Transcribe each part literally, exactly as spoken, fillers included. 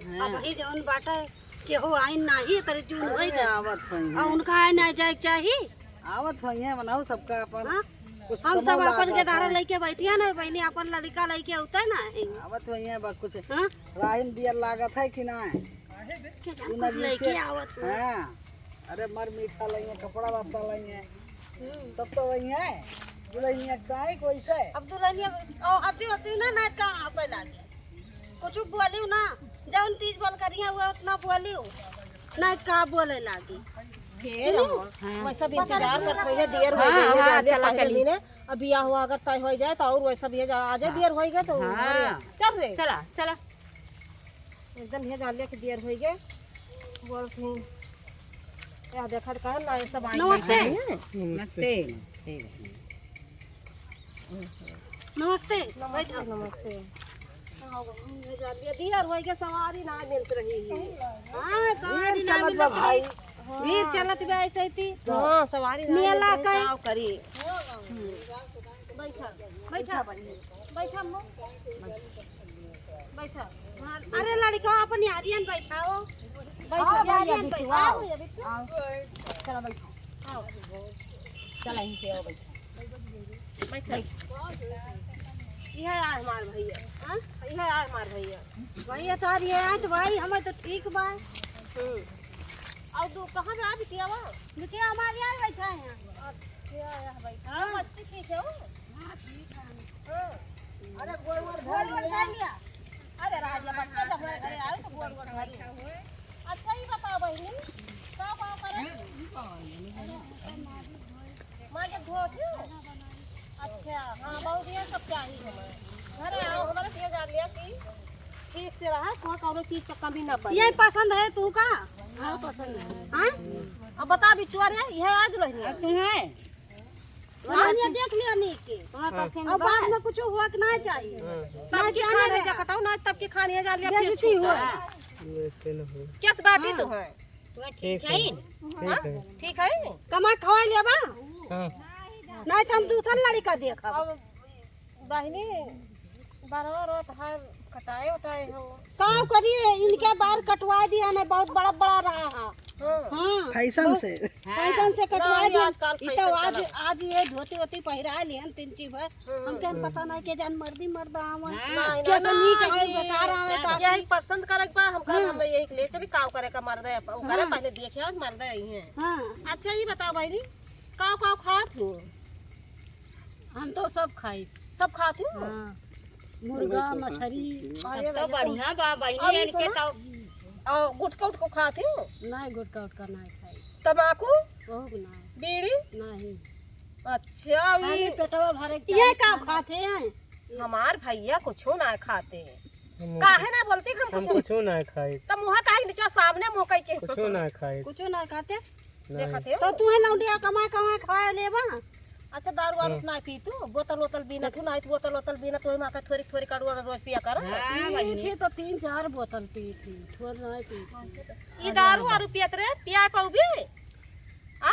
हाँ। अबही जौन बाटे, केहू आइन नाही, तरी जून अरे, होई गए। आवत होइहैं। और उनका आए ना जाए के चाही। आवत होइहैं, बनाओ सबका अपन हाँ? कुछ हम समय सब अपन लागत के धारा है। लइके बैठिया ना, बहिनी अपन लड़िका लइके उते ना है। आवत होइहैं, बस कुछ हाँ? राहिन दियर लागत है कि ना? के जान तू ना कुछ लइके नीचे आवत हो। हाँ। अरे, मर मीठा लइहैं, कपड़ा लत्ता लइहैं। हम्म। तब तो वही है, दुल्हनिया के दाई कोई से। अब दुल्हनिया, ओ, अच्छी, अच्छी ना, ना कहाँ पे लागे। कुछ बोलियो ना, जौन चीज बोल करिया, वो उतना बोलियो। ना का बोले लागी। हे सुनो। राम, हाँ। वैसा भी इंतजार करत होइहैं, देर हो हाँ, गई है, हाँ, जाने चला, पहले चली। दिन है। अब बियाह हुआ अगर तय हो जाए तो और वैसा भी है, जा-, आ जाए, हाँ। देर हो गया तो हाँ। अरे, चल रे। चला, चला। एकदम ये जालिया के देर होई गए। बोल तू। या देखा तो कहन ना, ये सब आई नमस्ते। बैठा है। नमस्ते, नमस्ते बहिनी। नमस्ते, नमस्ते, बैठा। नमस्ते। हाँ, बहिनी, ये जालिया देर होई गए, सवारी ना मिलत रही है। हाँ, सवारी भीड़ ना चलत बा मिलत भाई। रही। भीड़ चलत बा ऐसे ही थी। हाँ, सवारी ना मेला मिलत रही, कई। का करी? बैठा, बैठा, बैठा, अम्मा। बैठा। हाँ, अरे लड़िका, अपन यारियन बैठाओ। बैठा, आओ, यारियन बैठा, बैठाओ। आओ, ये बैठा। आओ। चला, बैठा। आओ। चला, यहीं पे आओ, बैठा। बैठा। यह है हमार भैया। हाँ? यह है हमार भैया। भैया, सार ये है तो भाई, हमें तो ठीक बा। हम्म। और दो, कहाँ बा बिटिया बा? बिटिया हमारे यहाँ बैठा है। अच्छा, यहाँ बैठा। हाँ। बच्ची ठीक है वो? हाँ, ठीक है। हाँ। अरे, गोड़ वोड़ धर लिया। अरे, राजा, बच्चा जब हमारे घरे आए, तो गोड़ वोड़ धर लिया। अच्छा, ये बताओ, बहिनी, का भाव करे? माँ के धोती हो? अच्छा, हाँ, बहुत ये सब चाहिए हमें। घरे आओ, हमारे से ये जान लिया कि ठीक से रहा, कोई कौनो चीज का कमी ना पड़े। ये पसंद है तू का? हाँ, पसंद है। हाँ? अब बता बिट्टुआ रे, ये आज रहनी है। तुम्हें? हाँ, ये देख लिया नीक के। तुम्हें हाँ। पसंद अब बा? बाद में कुछ हुआ कि ना चाहिए। हाँ। तब ना की जाने खाने दे। जा कटाऊ ना, तब की खाने जा लिया, फिर बेइज्जती छूटा। हुआ। हाँ। कैस बाटी हाँ। तो है? तुम्हें ठीक ठीक है? है। ठीक हाँ? है। ठीक है? कमा खवाई लेबा? हाँ। नहीं तो हम दूसर लड़िका देखब। अब बहिनी, बरवा रोत है, कटाए उटाए हो। का करी, इनके बार कटवा दिया ना, बहुत बड़ा बड़ा रहा है। हाँ। हाँ। फैशन से। फैशन से कटवा नहीं, दिया। आजकल ई तो फैशन आज, चला। आज ये धोती वोती पहिरा लिहन तीन चीज है। हाँ। हमके हम पता नहीं के जान मर्दी मर्दा आवन। हाँ। नहीं, कैसे नहीं, नीक नहीं, है, बेकार आवे, नहीं। का यही पसंद करे के बा, हम कहा हाँ। हम यही ले चली, काव करे का मर्द है, उ करे हाँ। पहले देखे आज मर्द है ही है। हाँ। अच्छा, ये बताओ बहिनी, काव काव खात हो? हम तो सब खाई। सब खात हो? हाँ। मुर्गा, मछरी। हाँ, ये तब तो भैया, बढ़िया बा, बहिनी, अभी इनके सुनो। तो। और गुटखा उटखा खात हो? नहीं, गुटखा उटखा नहीं खाई। तमाकू? ओहू के नहीं। बीड़ी? नहीं। अच्छा, अभी खाली पेटवा भरे के ये चाही का खाना। खाते हैं? हमार भैया कुछो ना खाते। हम काहे ना बोलती हम हम कुछो? कुछो ना खाई। त मुँह काहे नीचे सामने मुँह कई के? कुछो ना खाई। कुछो ना खाते? नहीं। देखत हो? तो तू है लौंडिया कमाए कमाए खाए लेबा? अच्छा, दारू वारू हाँ। ना पी तू? बोतल वोतल बीनत हो, नहीं तो बोतल वोतल बीनत हो, माँ का थोड़ी थोड़ी कड़ुआ रोज पिया कर। हाँ, पी बहिनी। थी तो तीन चार बोतल पी थी, थोड़ नहीं पी थी। ई दारू वारू पियत रे, पिया पाऊबी? आ?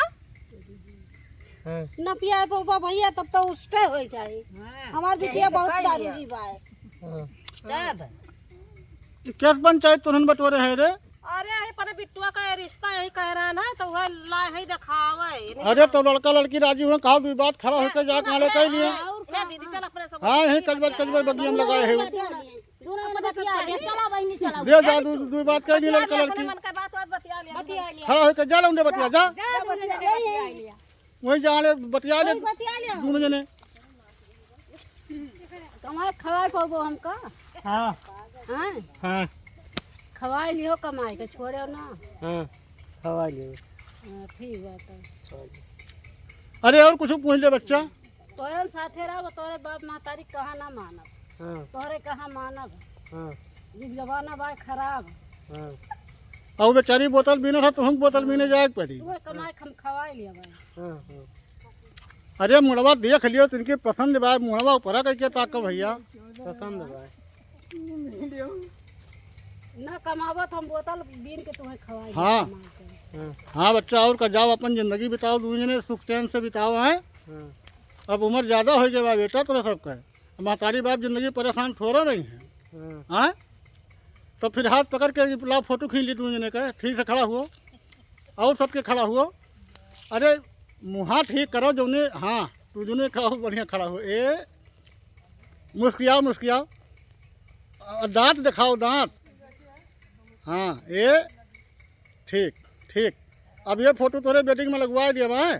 हाँ। न पिया पाऊबा भैया, तब तो उल्टे हो जाए। हाँ। हमार बिटिया यही से बहुत कह लिया। दारूड़ी बा। हाँ। तब? ई केस पंचायत तुरंत बटोरे है रे? अरे, यही पर बिट्टुआ का रिश्ता यही कह रहा ना, तो वह लाए है दिखावे। अरे, तो लड़का लड़की राजी हुए, कहा दुई बात खड़ा होके जा, काले कह लिए। और ना दीदी, चल अपने सब हाँ, यही कजबत, कजबत बगिया में लगाए है। दोनों जने बतिया ले, चला बहिनी, चला। दे जा, दू, दू बात कह लिए बतिया लड़का ले, लड़की। अपने मन का बात, बात बतिया ले। बतिया ले। खड़ा होके जा, लौंडे बतिया, जा। जा, दोनों जने बतिया ले। वही जाने बतिया ले। वही बतिया ले। दोनों जने। कमाए खवाए पाबो हमका? हाँ। हाँ? हाँ। खवाए लियो कमाए के, छोड़े ना। हाँ, खवाए लियो। हाँ, ठीक बा तो। अरे, और कुछ पूछ ले बच्चा। तोहरे साथे रहब, तोहरे बाप महतारी कहा ना मानब। हाँ। तोहरे कहा मानब। हाँ। जुग जमाना बा खराब। हाँ। और बेचारी बोतल बीने था, तो हम बोतल बीने जाए के पड़ी। तू कमाए, हम खवाए लिया भाई। हाँ, हाँ। अरे मुड़वा देख लियो, तुमके पसंद बा, मुड़वा ऊपरा करके ताको भैया। पसंद बा। ना कमाबो तो हम बोतल बीन के तुम्हें खवाई हाँ। कमा के। हाँ। हाँ बच्चा, और का, जाओ अपन जिंदगी बिताओ, दू जने सुख चैन से बिताओ, हैं? हाँ। अब उम्र ज्यादा हो गया बा बेटा तोरा सबका। महतारी बाप जिंदगी परेशान थोड़ा रही हैं। हाँ। हाँ? तो फिर हाथ पकड़ के ला फोटो खींच ली तू जने का, ठीक से खड़ा हुओ। और सबके खड़ा हुओ। अरे मुहा ठीक करो जौने, हाँ तू जौने खड़ा हो, बढ़िया खड़ा हो। ए मुस्कियाओ, मुस्कियाओ। अ, दाँत देखाओ, दाँत। हाँ, ए ठीक, ठीक। अब ये फोटो तोरे बेटी के में लगवा दिया बा।